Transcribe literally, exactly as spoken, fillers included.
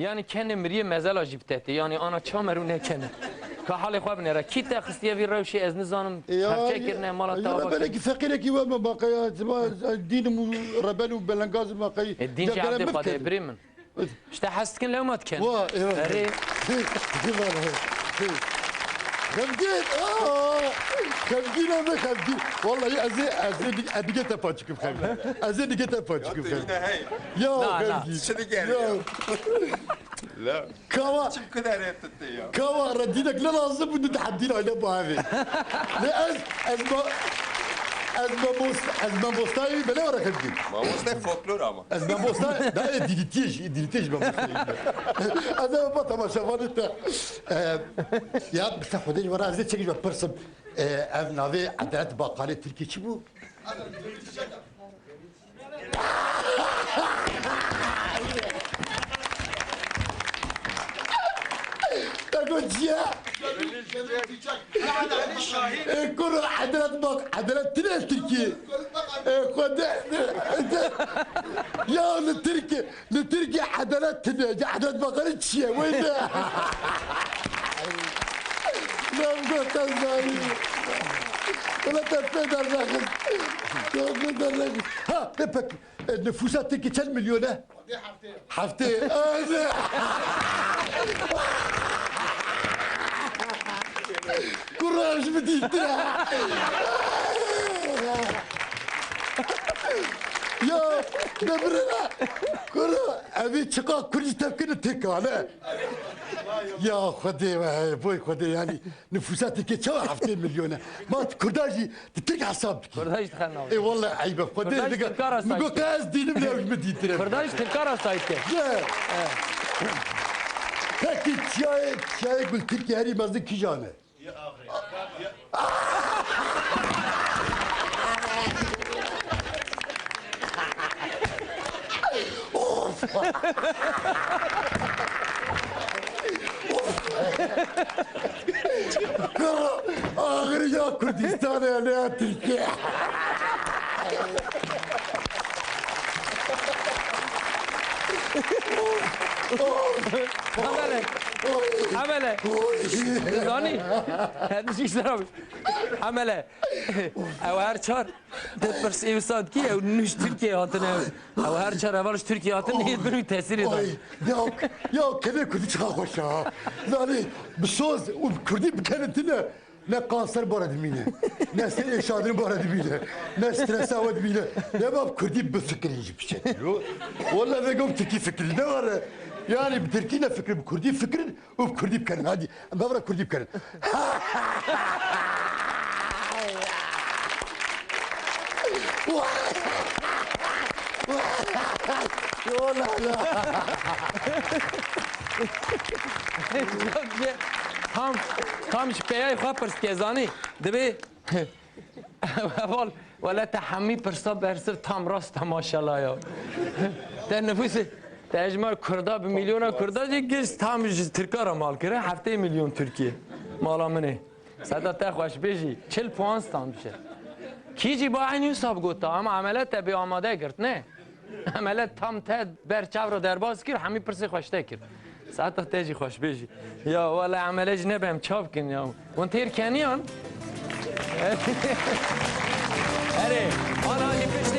Yanî kenê miriyê mezela jî bi te tê. Yanî ana çamer û ne kenê. Ka halê xwe binêre. Kî te xistiye vî rewşê ez nizanim. Ya, perçe kirine, mala te ya, ava belekî kirine. Feqîrekî we me baqe ya. Sima, e, dînim û rebel û belengaz baqe. E, dîn jî evdê Xwedê birê min. İşte hez dikin lewma dikin. Wa, eyvallah. Erê. Eyvallah. Xemgîn, aa! Xemgîn, em xemgîn. Vallahi ez ê, ez ê dik-, ez dike te paçikim xemgîn. Ez ê dike te paçikim xemgîn. Ya, na, na. Xemgîn. Çi dike ya? La. Kawa. Çim kudere tutte ya. Kawa, redînek ne lazim bû, di hemdîn aile bavê. Ne ez, ez ma-, ez mamos-, ez mamostayî bele were xemgîn. Mamoste folklor ama. Ez mamosta, da, e, dîlîtiyê jî, dîlîtiyê jî mamosta. Ez ê ba temaşevanê te. E, ya, bi te Xwedê ji we re ez ê çek ji we pirsim. E, ev navê Edalet Bakalê Tirkî çi bû? Te got çi ye? Ê kuro, edalet bak, edalet tine Tirkî. Ê xwe de, de, de. Ya li Tirkî, li Tirkî edalet tine. Ya edalet bakanı çi ye? Wey de. Lan bu kazanı. Ulan te pê dernaxin. Te pê dernaxin. Ha, ne peki? E, nüfusa Tirkî çend milyon e? Heftê. Kuraj mı dîtire? Ya, ne birine? Kuru, evi çıka Kürcü tepkini tek hale. Ya Xwedê ve, boy Xwedê yani. Nüfusa Tirkiye çawa heftê milyon e? Ma Kurda jî di Tirk hesab dikî. Kurda jî dixin navê. Ê, walla eyb e. Xwedê Kurda jî dike. Tirka ra Min got sayt. Ez dînim lê min dîtire. Kurda jî Tirka ra sayt ke. Ne. Peki çiyayê, çiyayê Gul Tirkiye herî mezin kîjan e? Axir ya Kurdistan e, ne ya Tirkiye. Amele. Amele. Zanî. Hadi şey sıra. Amele. Ew her çar. Dipirs ê wisa dikî, ew nû ji Tirkiyeyê hatine. Ew her çar heval ji Tirkiyeyê hatine, yê bin û tesîrê de. Oy, ya, ya, kevê kurdî çiqa xweş e ha. Zanî, bi soz û bi kurdî bikenin tine. Ne kanser bara dimîne. Ne serê şadin bara dimîne. Ne stresa we dimîne. Ne bab kurdî bifikirin jî biçe. Walla vê gom tirkî fikirî ne were. Yani bi tirkî ne fikirin, bi kurdî fikirin. Û bi kurdî bikerin, hadî. Em bevra kurdî bikerin. Wala la. Tam, tam ji peyayê xwe pirs dike, zanî. Dibê Heval, wele te hemî pirsa bersiv tam rast e, maşallah ya. Te nifûsê, te ejmar Kurda bi milyona Kurda jî giş tam ji Tirka re mal kire, heftê milyon Tirkiye. Mala min ê. Seda te xweş bêjî, çil puan tam diçe. Kî jî ba eynî wisa bigota, ama emele te bê amade girt, ne? Emele tam te ber çav re derbas kir, hemî pirsê xweş te kir. Saeta te jî xweş bêjî. Ya wele emele jî nebe em çav kin ya. Hûn têr keniyan? Erê, ana jî pêş